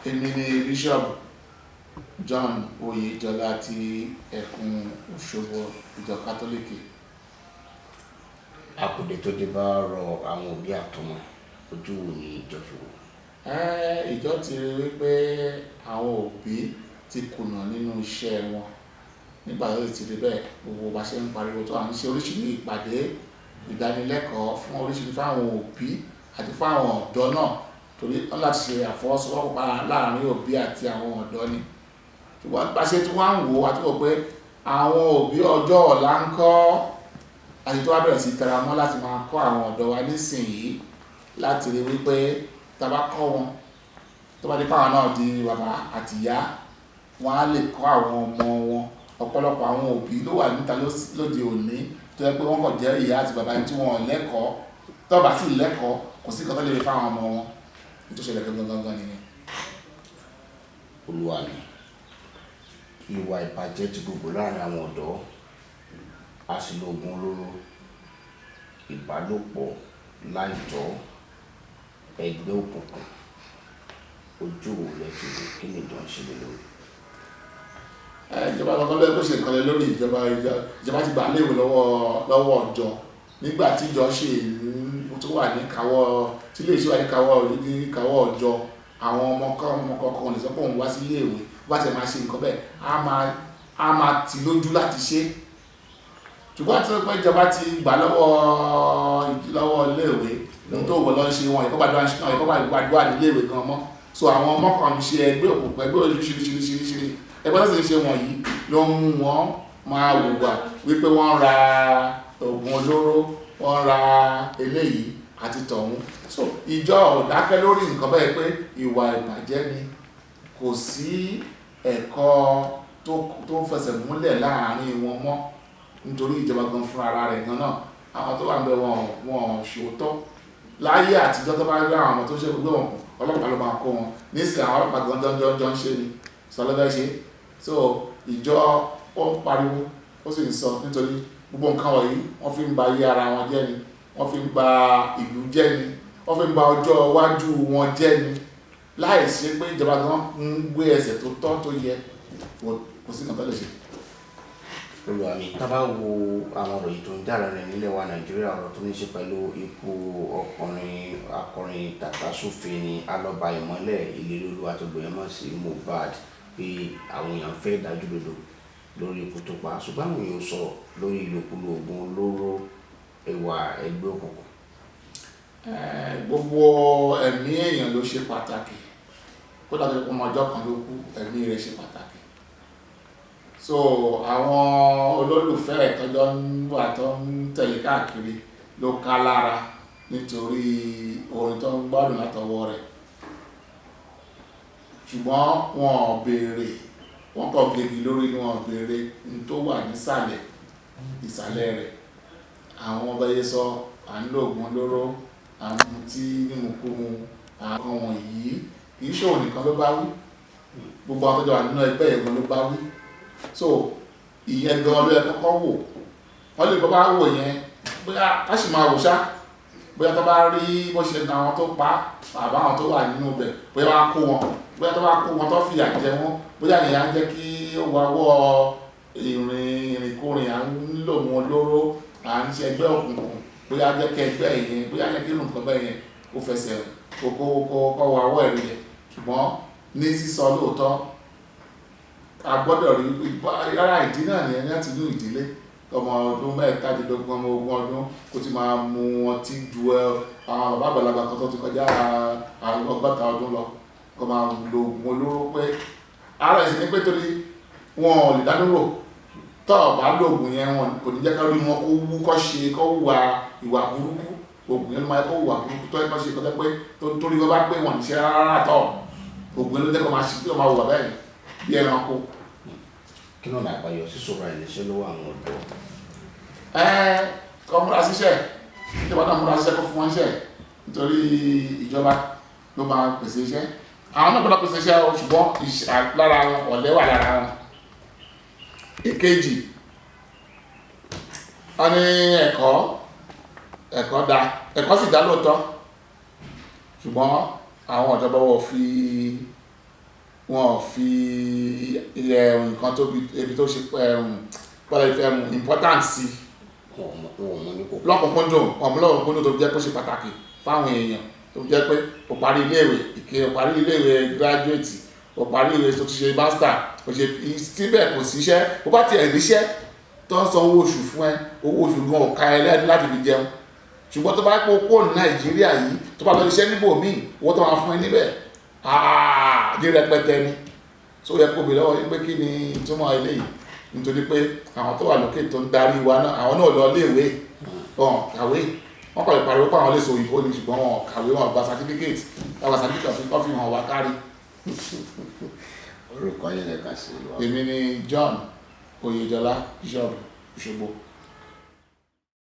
Èmi ni Bishop John Oyèjọlá ti ẹkùn Òṣogbo ìjọ Kátólíìkì. Àkùdé tó dé bá ọ̀rọ̀ àwọn òbí àtọmọ, ojú wo ni ìjọ fi wò? Ìjọ ti rí wípé àwọn òbí ti kùnà nínú iṣẹ́ wọn. Nígbà tó ti rí bẹ́ẹ̀, gbogbo bá ṣe ń pariwo tó à ń ṣe oríṣiríṣi ìpàdé ìdánilẹ́kọ̀ọ́ fún oríṣiríṣi fáwọn òbí àti fáwọn ọ̀dọ́ náà, torí wọ́n láti ṣe àfọwọ́sowọ́pọ̀ láàrin òbí àti àwọn ọ̀dọ́ ni. Ṣùgbọ́n bá ṣe tí wọ́n ń wò àti wò pé àwọn òbí ọjọ́ ọ̀la ń kọ́, àti tó wá bẹ̀rẹ̀ sí tẹra mọ́ láti máa kọ́ àwọn ọ̀dọ́ wa nísìnyí, láti rí wípé tá bá kọ́ wọn, tó bá di pé àwọn náà di bàbá àti ìyá, wọ́n á lè kọ́ àwọn ọmọ wọn. Ọ̀pọ̀lọpọ̀ àwọn òbí ló wà níta lóde òní tó jẹ́ pé wọ́n kàn jẹ́ ìyá àti bàbá tí wọ́n ò lẹ́kọ̀ọ́. Tó bá sì lẹ́kọ̀ọ́, kò sí nǹkan tó lè fi fáwọn ọmọ wọn. Ní tó ṣẹlẹ̀ gangan gangan nìyẹn. Olúwa mi, ìwà ìbàjẹ́ ti gbogbo láàrin àwọn ọ̀dọ́, àṣìlò ògùn olóró, ìbálòpọ̀ láìtọ́, ẹgbẹ́ òkùnkùn, ojú wo lẹ fi wò, kí ni ìjọ ń ṣe lé lórí? Ìjọba kankan ló ṣe nǹkan lé lórí. Ìjọba ti gbà léèwé lọ́wọ́ ọjọ́ nígbà tí ìjọ ṣe tó wà ní káwọ́, tí ilé iṣẹ́ wà ní káwọ́ ọjọ́. Àwọn ọmọ kan, ọmọ kankan lè sọ pé òun wá sí iléèwé. Bá ti máa ṣe nǹkan bẹ́ẹ̀, á máa tì lójú láti ṣe. Ṣùgbọ́n tí wọ́n pẹ́ ìjọba ti gbà lọ́wọ́ iléèwé, ohun tó wọ̀ lọ́ ń ṣe wọn ìkọ́ gbàdúrà ní iléèwé gan mọ́. So àwọn ọmọ kan ń ṣe ẹgbẹ́ òkùnkùn, ẹgbẹ́ oríṣiríṣiríṣiríṣi ẹgbẹ́ tó sì ń ṣe wọ̀nyí ló ń mú wọn máa hùwà wípé wọ́n ra oògùn olóró, wọ́n ra eléyìí àti tọ̀hún. So ìjọ ò dákẹ́ lórí nǹkan bẹ́ẹ̀ pé ìwà ìbàjẹ́ ni. Kò sí ẹ̀kọ́ tó fẹsẹ̀ múlẹ̀ láàrin wọn mọ́, nítorí ìjọba gan fúnra ara rẹ̀ gan náà, àwọn tó wà níbẹ̀, wọn ṣòótọ́. Láyé àtijọ́, tó bá rí àwọn ọmọ tó ṣe gbé wọn kù, ọlọ́pàá ló máa kó wọn. Nísìnyí, àwọn ọlọ́pàá gan jọjọ ń ṣe ni sọ ló fẹ́ ṣe. So ìjọ ó ń pariwo, ó sì ń sọ, nítorí gbogbo nǹkan wọ̀nyí, wọ́n fi ń ba ayé ara wọn jẹ́ ni, wọ́n fi ń ba ìlú jẹ́ ni, wọ́n fi ń ba ọjọ́ iwájú wọn jẹ́ ni. Láì ṣe pé ìjọba gan ń gbé ẹsẹ̀ tó tọ́ tó yẹ, kò sí nǹkan tó lè ṣe. Olúwa mi, tá bá wo àwọn ọ̀rọ̀ yìí tó ń jà rìnrìn nílẹ̀ wa Nàìjíríà, ọ̀rọ̀ tó ní ṣe pẹ̀lú ikú ọkùnrin akọrin tàkasúfè ní Alọ́ba Ìmọ́lẹ̀ Ìlérí Olúwa tó gbẹ̀yìn mọ́ sí Mohbad, pé àwọn èèyàn fẹ́ ìdájọ́ òdodo lórí ikú tó pa, ṣùgbọ́n àwọn èèyàn sọ̀rọ̀ lórí ìlòkulò oògùn olóró, ìwà ẹgbẹ́ òkùnkùn. Gbogbo ẹ̀mí èèyàn ló ṣe pàtàkì. Kódà tó ọmọ ọjọ́ kan ló kú, ẹ̀mí rẹ̀ ṣe pàtàkì. So àwọn olólùfẹ́ ìtọ́jọ́ ń wà tó ń tẹ̀lé káàkiri ló ká lára nítorí orin tó ń gbádùn látọwọ́ rẹ̀, ṣùgbọ́n wọn ò béèrè. Wọ́n kàn gègé lórí ni, wọn ò béèrè ní tó wà nísàlẹ̀ ìsàlẹ̀ rẹ̀. Àwọn ọba yẹn sọ à ń lo oògùn olóró, à ń mutí nímukúmu, àwọn wọ̀nyí, kì í ṣòwò nìkan ló bá wí, gbogbo àwọn tó jọ wà nínú ẹgbẹ́ yẹn gan ló bá wí. So ìyẹn gan ló yẹ kọ́kọ́ wò. Wọ́n lè bọ́ bá wò yẹn, bóyá ká sì máa wò ṣá, bóyá tó bá rí bó ṣe na àwọn tó pa àbá àwọn tó wà nínú ibẹ̀, bóyá wọ́n á kó wọn, bóyá tó bá kó wọn tó fìyà jẹ wọ́n, bóyá ìyẹn á jẹ́ kí ó wá wọ́ ìrìnkúrìn à ń lò wọn lóró, à ń ṣe ẹgbẹ́ òkùnkùn, bóyá jẹ́ kí ẹgbẹ́ yẹn, bóyá jẹ́ kí nǹkan bẹ́ẹ̀ yẹn kó fẹsẹ̀ kó wá wọ́ ẹ̀rí yẹn. Ṣùgbọ́n ní sísọ lóòótọ́, a gbọ́dọ̀ rí rárá ìdí náà nìyẹn láti inú ìdílé. Ọmọ ọdún 17, ọmọ 20 ọdún kó ti máa mu ọtí ju àwọn bàbá àgbàlagbà kan tó ti kọjá 60 ọdún lọ, kó máa lo oògùn olóró, pé ara ẹ̀sìn ni pé torí wọn ò lè dádúró. Tọ́ ọ̀ bá lo oògùn yẹn, wọn kò ní jẹ́ ká rí wọn kó wú, kó ṣe, kó hùwà ìwà burúkú. Oògùn yẹn ló máa kó hùwà burúkú tó ẹ kó ṣe kó jẹ́ pé torí wọn bá pé wọn ní ṣe rárá tọ̀, oògùn yẹn ló jẹ́ kó máa ṣe kí wọ́n máa hùwà bẹ́ẹ̀ bí ẹranko. Kí náà làbáyọ sísọ̀rọ̀ àìníṣẹ́ lọ́wọ́ àwọn ọ̀dọ́? Ẹ kọ́ múra síṣẹ́. Ìjọba náà múra síṣẹ́, kó fún wọn iṣẹ́, nítorí ìjọba ló máa pèsè iṣẹ́. Àwọn náà gbọ́dọ̀ pèsè iṣẹ́ o, ṣùgbọ́n lára wọn, ọ̀lẹ wà lára wọn. Ìkejì, wọ́n ní ẹ̀kọ́, ẹ̀kọ́ da, ẹ̀kọ́ sì dá lóòótọ́, ṣùgbọ́n àwọn ìjọba wọ̀ fi Wọn ò fi nǹkan tó bi ebi tó ṣe bọ́lá ìfẹ́ important sí. Wọn ò mú ní kókó. Lọ́kùnkúndùn, ọmọ lọ́kùnkúndùn tó fi jẹ́ pé ó ṣe pàtàkì fáwọn èèyàn, tó fi jẹ́ pé o parí iléèwé ìké, o parí iléèwé graduate, o parí ìwé tó ti ṣe master, o ṣe síbẹ̀, kò síṣẹ́. Bó bá tiẹ̀ níṣẹ́ tó ń san owó oṣù fún ẹ, owó oṣù gan ò ká ẹ lẹ́nu láti fi jẹun. Ṣùgbọ́n tó bá pọ̀ kó ní Nàìjíríà yìí, tó bá lọ ṣiṣẹ́ níbòmíì, owó tó máa fún ẹ níbẹ̀ ní rẹpẹtẹ ni. So yẹ kó bèèrè lọ́wọ́ yín pé kí ni ìtumọ̀ eléyìí? Nítorí pé àwọn tó wà lókè tó ń darí wa náà, àwọn náà lọ léèwé, wọn kàwé. Wọn kàn lè pariwo pé àwọn lè sọ òyìnbó ni, ṣùgbọ́n wọn kàwé, wọn gba certificate. Àwọn certificate fi kọ́ fi hàn wá kárí. Orúkọ yín lẹ́ẹ̀kan sí, Olúwa. Èmi ni John Oyèjọlá, Bishop Òṣogbo.